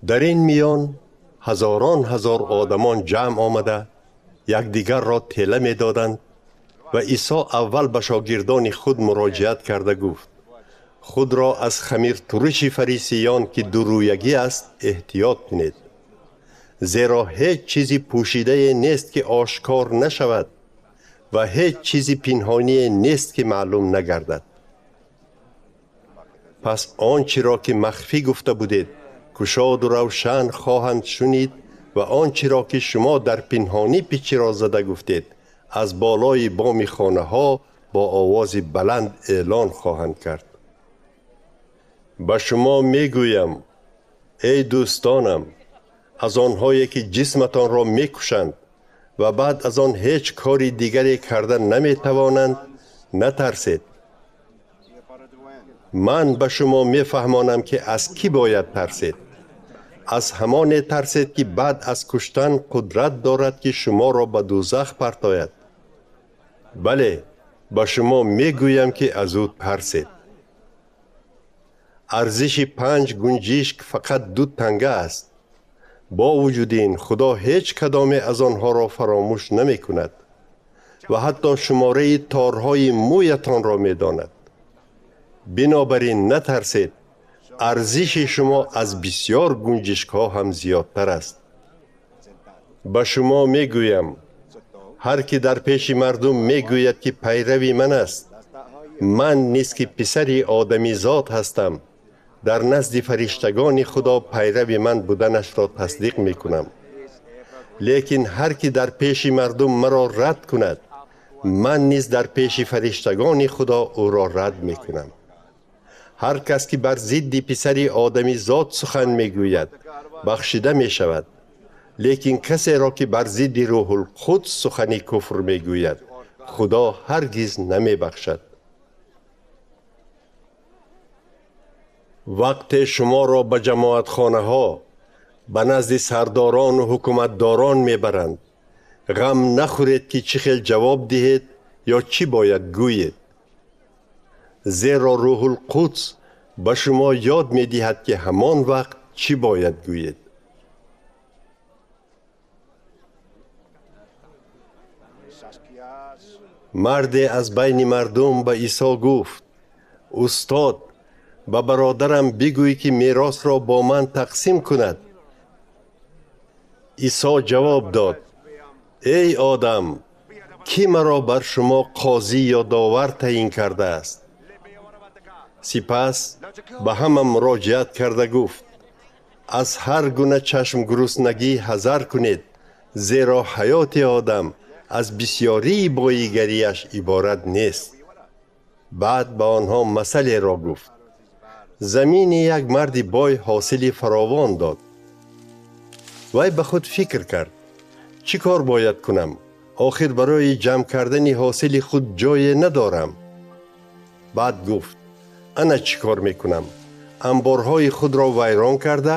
Дар ин миён ҳазорон ҳазор одамон ҷамъ омада якдигарро тела медоданд ва Исо аввал ба шогирдони худ муроҷиат карда гуфт: худро аз хамиртуруши фарисиён, ки дурӯягӣ аст, эҳтиёт кунед, зеро ҳеҷ чизи пӯшидае нест, ки ошкор нашавад, ва ҳеҷ чизи пинҳоние нест, ки маълум нагардад. Пас он чиро ки махфӣ гуфта будед, кушоду равшан хоҳанд шунид, ва он чиро ки шумо дар пинҳонӣ пичиро зада гуфтед, аз болои боми хонаҳо бо овози баланд эълон хоҳанд кард. Ба шумо мегӯям, эй дӯстонам, аз онҳое ки ҷисматонро мекушанд ва баъд аз он ҳеҷ кори дигаре карда наметавонанд, натарсед. Ман ба шумо мефаҳмонам, ки аз кӣ бояд тарсед. Аз ҳамоне тарсед, ки баъд аз куштан қудрат дорад, ки шуморо ба дӯзах партояд. Бале, ба шумо мегӯям, ки аз ӯ тарсед. Арзиши 5 гунҷишк фақат 2 танга аст. Бо вуҷуди ин, Худо ҳеҷ кадоме аз онҳоро фаромӯш намекунад ва ҳатто шумораи торҳои мӯятонро медонад. Бинобар ин натарсед, арзиши шумо аз бисёр гунҷишкҳо ҳам зиёдтар аст. Ба шумо мегӯям, ҳар ки дар пеши мардум мегӯяд, ки пайрави ман аст, ман низ, ки писари одамизод ҳастам, дар назди фариштагони Худо пайрави ман буданашро тасдиқ мекунам. Лекин ҳар ки дар пеши мардум маро рад кунад, ман низ дар пеши фариштагони Худо ӯро рад мекунам. Ҳар кас ки бар зидди писари одамизод сухан мегӯяд, бахшида мешавад. Лекин касеро ки бар зидди Рӯҳулқудс сухани куфр мегӯяд, Худо ҳаргиз намебахшад. Вақте шуморо ба ҷамоатхонаҳо, ба назди сардорону ҳукуматдорон мебаранд, ғам нахӯред, ки чӣ хел ҷавоб диҳед ё чӣ бояд гӯед. Зеро Рӯҳулқудс ба шумо ёд медиҳад, ки ҳамон вақт чӣ бояд гӯед. Марде аз байни мардум ба Исо гуфт: устод, ба бародарам бигӯй, ки меросро бо ман тақсим кунад. Исо ҷавоб дод: эй одам, кӣ маро бар шумо қозӣ ё довар таъин кардааст? Сипас ба ҳама муроҷиат карда гуфт: аз ҳар гуна чашмгуруснагӣ ҳазар кунед, зеро ҳаёти одам аз бисёрии боигарияш иборат нест. Баъд ба онҳо масъалеро гуфт: замини як марди бой ҳосили фаровон дод. Вай ба худ фикр кард: чӣ кор бояд кунам? Охир барои ҷамъ кардани ҳосили худ ҷое надорам. Баъд гуфт: ана чӣ кор мекунам? Анборҳои худро вайрон карда,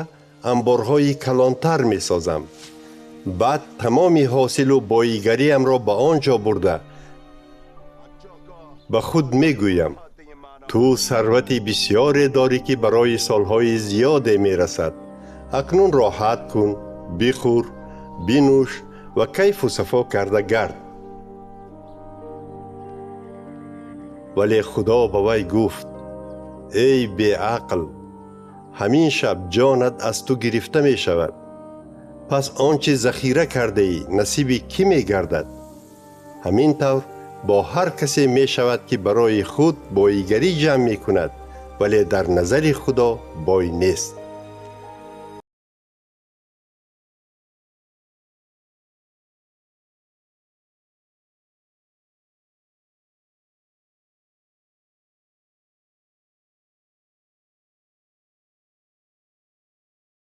анборҳои калонтар месозам. Баъд тамоми ҳосилу боигариамро ба он ҷо бурда, ба худ мегӯям: ту сарвати бисёре дорӣ, ки барои солҳои зиёде мерасад. Акнун роҳат кун, бихӯр, бинӯш ва кайфу сафо карда гард. Вале Худо ба вай гуфт: эй беақл, ҳамин шаб ҷонат аз ту гирифта мешавад. Пас он чи захира кардаӣ насиби кӣ мегардад? Ҳамин тавр бо ҳар касе мешавад, ки барои худ боигарӣ ҷамъ мекунад, вале дар назари Худо бой нест.